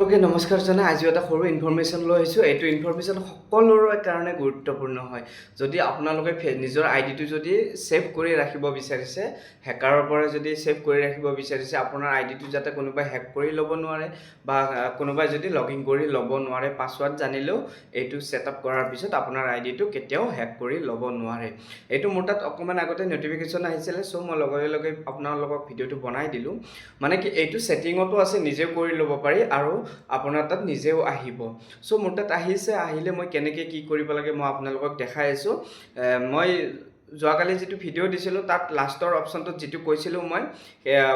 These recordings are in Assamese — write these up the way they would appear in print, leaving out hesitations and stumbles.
অ'কে, নমস্কাৰ জনাই আজি এটা সৰু ইনফৰমেশ্যন লৈ আহিছোঁ। এইটো ইনফৰমেশ্যন সকলোৰে কাৰণে গুৰুত্বপূৰ্ণ হয়। যদি আপোনালোকে নিজৰ আই ডিটো যদি ছেভ কৰি ৰাখিব বিচাৰিছে, হেকাৰৰ পৰা যদি ছেভ কৰি ৰাখিব বিচাৰিছে, আপোনাৰ আই ডিটো যাতে কোনোবাই হেক কৰি ল'ব নোৱাৰে বা কোনোবাই যদি লগ ইন কৰি ল'ব নোৱাৰে, পাছৱাৰ্ড জানিলেও এইটো ছেট আপ কৰাৰ পিছত আপোনাৰ আই ডিটো কেতিয়াও হেক কৰি ল'ব নোৱাৰে। এইটো মোৰ তাত অকণমান আগতে ন'টিফিকেশ্যন আহিছিলে, চ' মই লগে লগে আপোনালোকক ভিডিঅ'টো বনাই দিলোঁ। মানে কি, এইটো ছেটিঙতো আছে, নিজেও কৰি ল'ব পাৰি আৰু আপোনাৰ তাত নিজেও আহিব। চ' মোৰ তাত আহিছে। আহিলে মই কেনেকৈ কি কৰিব লাগে মই আপোনালোকক দেখাই আছোঁ। মই যোৱাকালি যিটো ভিডিঅ' দিছিলোঁ, তাত লাষ্টৰ অপশ্যনটোত যিটো কৈছিলোঁ মই,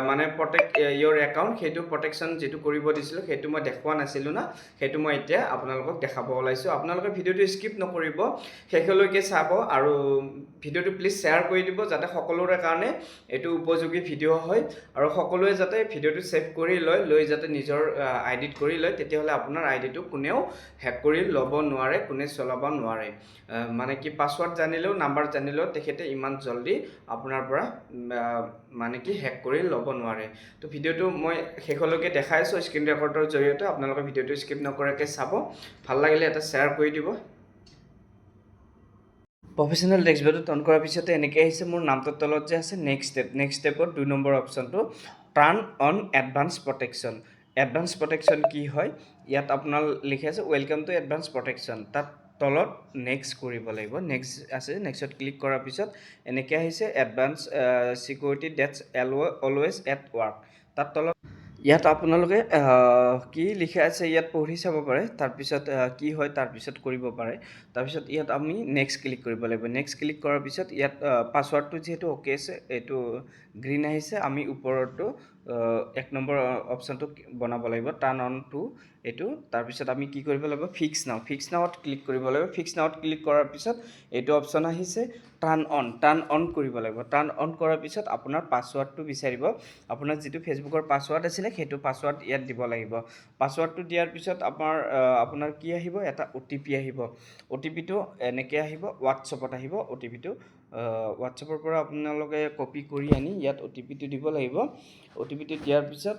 মানে প্ৰটেক্ট ইয়ৰ একাউণ্ট, সেইটো প্ৰটেকশ্যন যিটো কৰিব দিছিলোঁ, সেইটো মই দেখুওৱা নাছিলোঁ না। সেইটো মই এতিয়া আপোনালোকক দেখাব ওলাইছোঁ। আপোনালোকে ভিডিঅ'টো স্কিপ নকৰিব, শেষলৈকে চাব আৰু ভিডিঅ'টো প্লিজ শ্বেয়াৰ কৰি দিব, যাতে সকলোৰে কাৰণে এইটো উপযোগী ভিডিঅ' হয় আৰু সকলোৱে যাতে ভিডিঅ'টো ছেভ কৰি লয়, লৈ যাতে নিজৰ আই ডিত কৰি লয়। তেতিয়াহ'লে আপোনাৰ আই ডিটো কোনেও হেক কৰি ল'ব নোৱাৰে, কোনে চলাব নোৱাৰে। মানে কি, পাছৱাৰ্ড জানিলেও, নাম্বাৰ জানিলেও তেখেতে ইমান জল্দি আপোনাৰ পৰা মানে কি হেক কৰি ল'ব নোৱাৰে। তো ভিডিঅ'টো মই শেষলৈকে দেখাই আছোঁ স্ক্ৰীণ ৰেকৰ্ডৰ জৰিয়তে। আপোনালোকে ভিডিঅ'টো স্কিপ নকৰাকৈ চাব। ভাল লাগিলে এটা শ্বেয়াৰ কৰি দিব। প্ৰফেচনেল ডেছবৰ্ডত অন কৰাৰ পিছতে এনেকৈ আহিছে। মোৰ নামটোৰ তলত যে আছে নেক্সট ষ্টেপ, নেক্সট ষ্টেপত 2 নম্বৰ অপশ্যনটো turn on advance protection. Advance protection কি হয়? ইয়াত আপোনাৰ লিখা আছে "welcome to advance protection"। তাত তলত নেক্সট কৰিব লাগিব। নেক্সট আছে, নেক্সটত ক্লিক কৰাৰ পিছত এনেকৈ আহিছে "Advance security that's always at work"। তাত তলত ইয়াত আপোনালোকে কি লিখা আছে ইয়াত পঢ়ি চাব পাৰে। তাৰপিছত কি হয়, তাৰপিছত কৰিব পাৰে। তাৰপিছত ইয়াত আমি নেক্সট ক্লিক কৰিব লাগিব। নেক্সট ক্লিক কৰাৰ পিছত ইয়াত পাছৱাৰ্ডটো যিহেতু অ'কে আছে, এইটো গ্ৰীণ আহিছে। আমি ওপৰতো 1 নম্বৰ অপশ্যনটো বনাব লাগিব, টাৰ্ণ অন টু এইটো। তাৰপিছত আমি কি কৰিব লাগিব? ফিক্স নাও, ফিক্স নাওত ক্লিক কৰিব লাগিব। ফিক্স নাওত ক্লিক কৰাৰ পিছত এইটো অপশ্যন আহিছে, টাৰ্ণ অন। টাৰ্ণ অন কৰিব লাগিব। টাৰ্ণ অন কৰাৰ পিছত আপোনাৰ পাছৱাৰ্ডটো বিচাৰিব। আপোনাৰ যিটো ফেচবুকৰ পাছৱাৰ্ড আছিলে, সেইটো পাছৱাৰ্ড ইয়াত দিব লাগিব। পাছৱাৰ্ডটো দিয়াৰ পিছত আপোনাৰ কি আহিব? এটা অ' টি পি আহিব। অ' টি পিটো এনেকৈ আহিব, হোৱাটছএপত আহিব অ' টি পিটো। হোৱাটছএপৰ পৰা আপোনালোকে কপি কৰি আনি ইয়াত অ' টি পিটো দিব লাগিব। অ' টি পিটো দিয়াৰ পিছত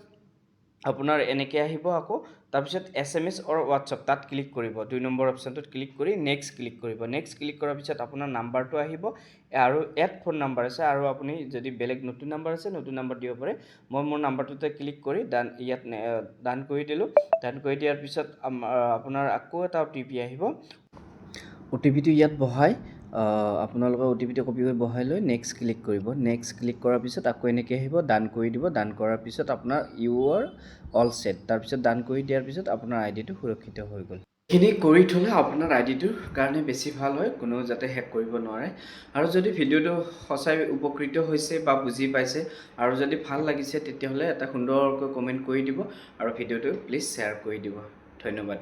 আপোনাৰ এনেকৈ আহিব আকৌ। তাৰপিছত এছএমএছ অৰ হোৱাটছএপ, তাত ক্লিক কৰিব। 2 নম্বৰ অপশ্যনটোত ক্লিক কৰি নেক্সট ক্লিক কৰিব। নেক্সট ক্লিক কৰাৰ পিছত আপোনাৰ নাম্বাৰটো আহিব আৰু এড ফোন নাম্বাৰ আছে আৰু আপুনি যদি বেলেগ নতুন নাম্বাৰ আছে, নতুন নাম্বাৰ দিব পাৰে। মই মোৰ নাম্বাৰটোতে ক্লিক কৰি ডান, ইয়াত ডান কৰি দিলোঁ। ডান কৰি দিয়াৰ পিছত আপোনাৰ আকৌ এটা অ' টি পি আহিব। অ' টি পিটো ইয়াত বহাই, আপোনালোকে অ' টি পিটো কপি কৰি বহাই লৈ নেক্সট ক্লিক কৰিব। নেক্সট ক্লিক কৰাৰ পিছত আকৌ এনেকৈ আহিব, ডান কৰি দিব। ডান কৰাৰ পিছত আপোনাৰ "You are all set"। তাৰপিছত ডান কৰি দিয়াৰ পিছত আপোনাৰ আই ডিটো সুৰক্ষিত হৈ গ'ল। এইখিনি কৰি থ'লে আপোনাৰ আই ডিটোৰ কাৰণে বেছি ভাল হয়, কোনেও যাতে হেক কৰিব নোৱাৰে। আৰু যদি ভিডিঅ'টো সঁচাই উপকৃত হৈছে বা বুজি পাইছে আৰু যদি ভাল লাগিছে, তেতিয়াহ'লে এটা সুন্দৰকৈ কমেণ্ট কৰি দিব আৰু ভিডিঅ'টো প্লিজ শ্বেয়াৰ কৰি দিব। ধন্যবাদ।